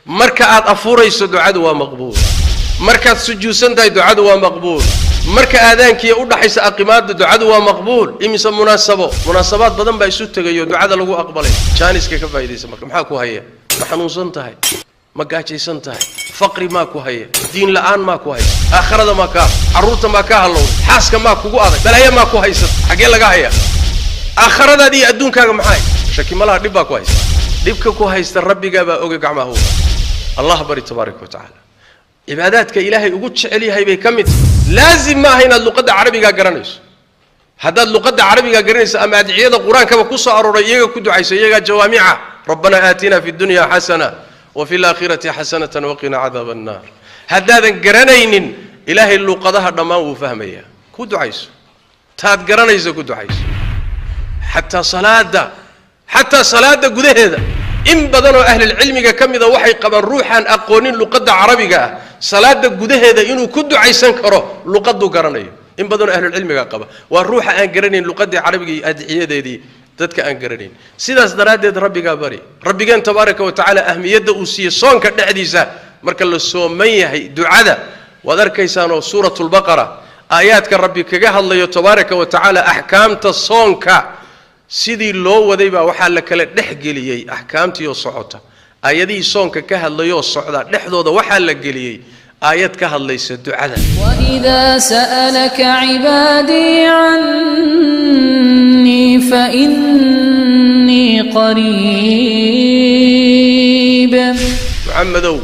Marka aad afurayso ducadu waa maqbuul. Markaad sujuudsan tahay ducadu waa maqbuul. Marka aadaankiiya u dhaxaysa aqimaadda ducadu waa maqbuul. Imise munaasabo, munaasabaad badan baa isu tegayo ducada lagu aqbalay. Jaaniska ka faa'idaysa. Marka maxaa ku haya? Ma xanuunsan tahay? Ma gaajaysan tahay? Faqri maa ku haya? Diin la'aan maa ku haysa? Aakhirada maa kaa, carruurta maa kaa hallowday? Xaaska maa kugu adag? Balaayo maa ku haysata? Xaggee laga hayaa? Aakhiradaada iyo adduunkaaga maxaa haysa? Shaki malaha dhib baa ku haysta. Dhibka ku haysta rabbigaa baa oga, gacmaha huwa Allah bari tabaaraka wa tacaala. Cibaadaadka Ilaahay ugu jecel yahay bay ka mid tahay. Laazim ma aha inaad luqadda carabigaa garanayso. Haddaad luqadda carabigaa garanayso ama adciyada qur-aankaba ku soo arooray iyaga ku ducayso, iyagaa jawaamica. Rabbana aatina fi dunya xasana wa fi laakhirati xasanatan waqina cadaaba annaar. Haddaadan garanaynin, Ilaahay luqadaha dhammaan wuu fahmayaa. Ku ducayso taad garanayso, ku ducayso. Xataa salaada, xataa salaada gudaheeda in badan oo ahlilcilmiga ka mida waxay qabaan ruuxaan aqoonin luqadda carabiga ah salaada gudaheeda inuu ku ducaysan karo luqaduu garanayo. In badan oo ahlulcilmiga qaba waa ruuxa aan garanayn luqaddii carabiga iyo adciyadeedii, dadka aan garanayn. Sidaas daraaddeed rabbigaa bari. Rabbigeen tabaaraka wa tacaala ahmiyadda uu siiyey soonka dhexdiisa marka la sooman yahay ducada waad arkaysaanoo suuratulbaqara aayaadka Rabbi kaga hadlayo tabaaraka wa tacaala axkaamta soonka sidii loo waday baa waxaa la kala dhex geliyey axkaamtiioo socota. Aayadihii soonka ka hadlayoo socda dhexdooda waxaa la geliyey aayad ka hadlaysa ducada. وإذا سألك عبادي عني فإني قريب. Maxamedow,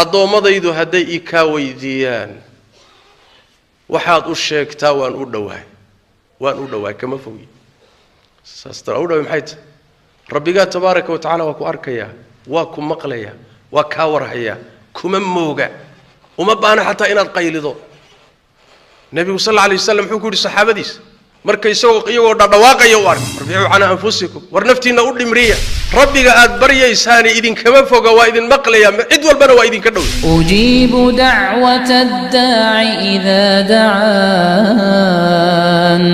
addoommadaydu hadday i kaa weydiiyaan, waxaad u sheegtaa waan u dhowahay, waan u dhowahay, kama fogi. Saas tara u dhawahay maxay tahay? Rabbigaa tabaaraka wa tacala waa ku arkayaa, waa ku maqlayaa, waa kaa warhayaa, kuma mooga. Uma baana xataa inaad qaylido. Nebigu sal alla alay waslam muxuu ku yidhi saxaabadiisa marka isagoo iyagoo dhadhawaaqaya u ark? Arbicuu calaa anfusikum, war naftiinna u dhimriya, Rabbiga aad baryaysaani idinkama foga, waa idin maqlayaa, cid walbana waa idinka dhow. أجيب دعوة الداع إذا دعان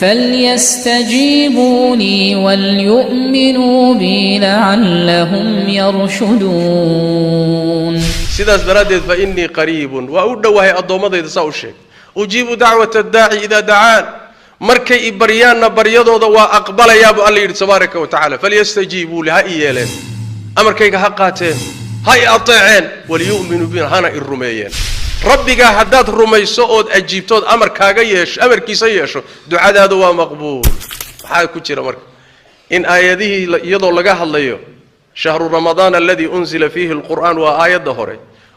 فليستجيبوا لي وليؤمنوا بي لعلهم يرشدون. Sidaas daraaddeed fa innii qariibun, waa u dhowahay addoommadayda, saa u sheeg. Ujiibu dacwata addaaci idaa dacaan, markay i baryaanna baryadooda waa aqbalayaa buu Alla yidhi tabaaraka wa tacala. Falyastajiibuu li, ha i yeeleen, amarkayga ha qaateen, ha i ateeceen, waliyu'minuu bi, hana i rumeeyeen. Rabbigaa haddaad rumayso ood ajiibtood amarkaaga yeesho, amarkiisa yeesho, ducadaadu waa maqbuul. Maxaa ku jira marka in aayadihii iyadoo laga hadlayo shahru ramadaan aladii unzila fiihi alqur'aan waa aayadda hore,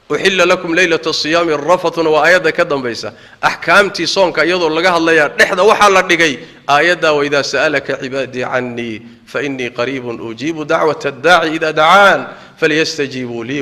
uxilla lakum leylata siyaami rafatuna waa aayadda ka dambaysa, axkaamtii soonka iyadoo laga hadlayaa dhexda waxaa la dhigay aayaddaa waidaa sa'alaka cibaadii cannii fa innii qariibun ujiibu dacwata addaaci idaa dacaan falyastajiibuu lii.